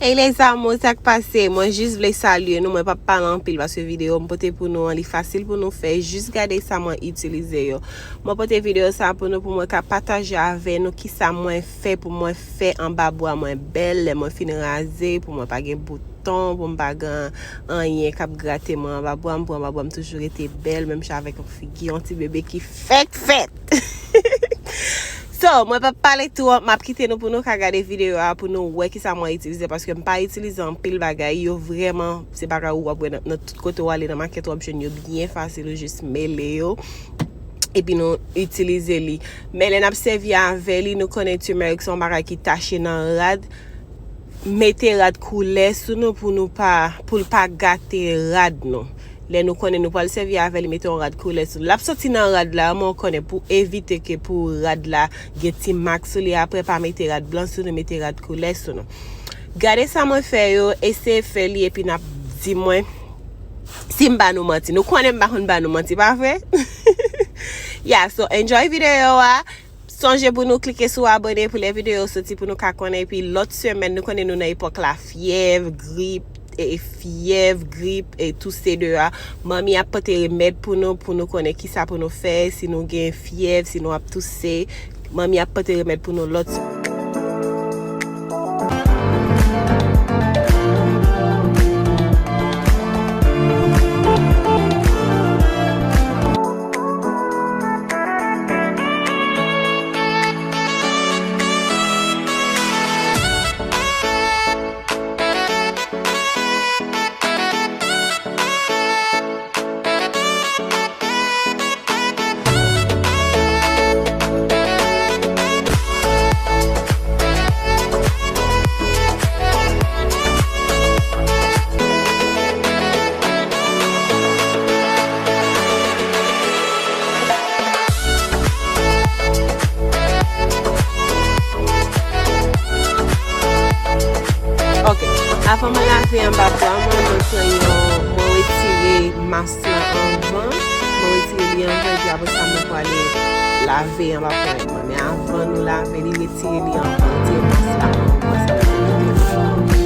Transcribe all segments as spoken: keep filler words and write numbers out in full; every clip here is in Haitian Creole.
Hey les amours, sa k pase? Mwen jis vle salye nou, mwen p ap pale anpil paske videyo m pote pou nou an, li fasil pou nou fè, jis gade sa mwen itilize yo. Mwen pote videyo sa pou nou, pou mwen ka pataje avè nou kisa mwen fè pou mwen fè anba bwa mwen bèl, lè mwen fin raze, pou mwen pa gen bouton, pou m pa gen anyen k ap grate mwen anba bwa m, pou anba bwa m toujou rete bèl, menm jan avèk yon figi yon ti bebe ki fèk fèt. So, mwen p ap pale twòp, m ap kite nou pou nou ka gade videyo a, pou nou wè kisa mwen itilize, paske m pa itilize anpil bagay, yo vrèman, se bagay ou w ap wè nan, nan tout kote w ale nan makèt, w ap jwenn yo byen fasil, ou jis mele yo, epi nou itilize li. Men lè n ap sèvi avè li, nou konnen turmeric se yon bagay ki tache nan rad, mete rad koulè sou nou pou nou pa, pou l pa gate rad nou. Lè nou konnen nou pral sèvi avè li, mete yon rad koulè sou nou. L ap soti nan rad la, men w konnen pou evite ke pou rad la gen ti mak sou li, apre pa mete rad blan sou nou, mete rad koulè sou nou. Gade sa mwen fè yo, eseye fè li epi n ap di mwen si m ba nou manti. Nou konnen m pa konn ba nou manti, pa vre? Yeah, so enjoy videyo a. Sonje pou nou klike sou abòne pou lè videyo soti pou nou ka konnen. Epi lòt semèn, nou konnen nou nan epòk lafyèv, grip, e, e fyèv, grip, e touse deyò a. Manmi ap pote remèd pou nou, pou nou konnen kisa pou nou fè, si nou gen fyèv, si nou ap touse. Manmi ap pote remèd pou nou lòt semèn. Ok, avan mwen lave anba bwa mwen, mwen pran yon, mwen retire mas la anvan, mwen retire li anvan, epi apre sa mwen prale lave anba ponyèt mwen. Men avan nou lave li, retire li anvan, retire mas la anvan, sa nou te mete anvan.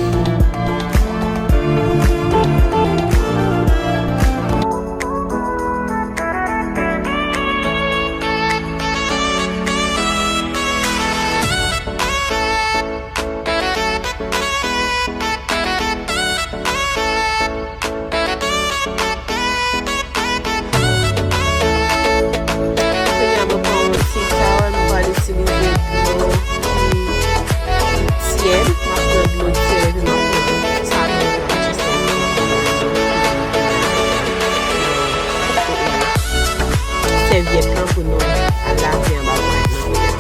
Kounye a, mwen pran yon ti towel, mwen pral itilize dlo ki, ki tyèd. Mwen pran dlo tyèd, epi mwen pran yon ti savon, mwen pral sèvyèt lan pou nou al lave anba ponyèt lan kounye a.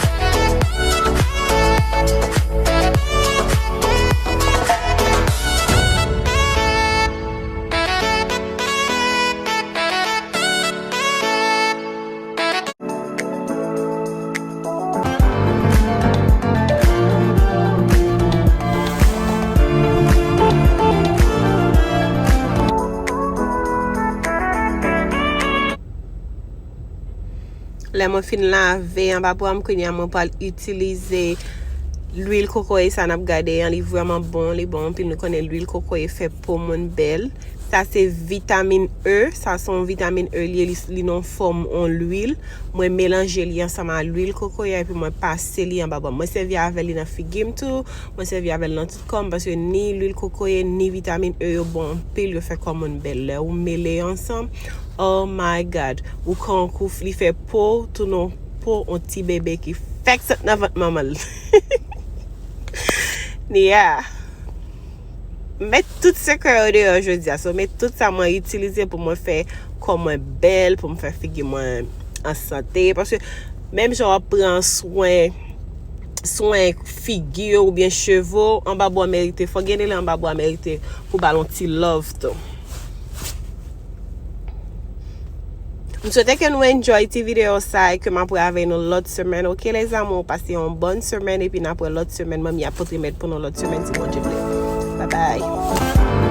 Lè mwen fin lave anba bwa m, kounye a mwen pral itilize lwil kokoye sa n ap gade an. Li vrèman bon, li bon anpil. Nou konnen lwil kokoye fè po moun bèl. Sa se vitamin E, sa se yon vitamin E li ye, li, li nan fòm yon lwil. Mwen melanje li ansanm a lwil kokoye a, epi mwen pase li anba bwa m. Mwen sèvi avè li nan figi m tou, mwen sèvi avè l nan tout kò m, paske ni lwil kokoye, ni vitamin E yo bon anpil, yo fè kò moun bèl. Lè ou mele yo ansanm, oh my God, ou kankou, li fè po w tounen yon po yon ti bebe ki fèk sot nan vant manman l. Nia. M met tout sekrè yo deyò jodi a. So, met tout sa mwen itilize pou mwen fè kò mwen bèl, pou m fè figi mwen an sante. Paske menm jan w ap pran swen, swen figi w oubyen cheve w, anba bwa w merite, fò gen de lè anba bwa w merite pou ba l yon ti love tou. M swete ke nou enjoy ti videyo sa e ke m ap wè avè nou lòt semèn, ok, les amours? Pase yon bòn semèn, epi n ap wè lòt semèn. Manmi ap pote remèd pou nou lòt semèn, si Bondye vle. Bye bye.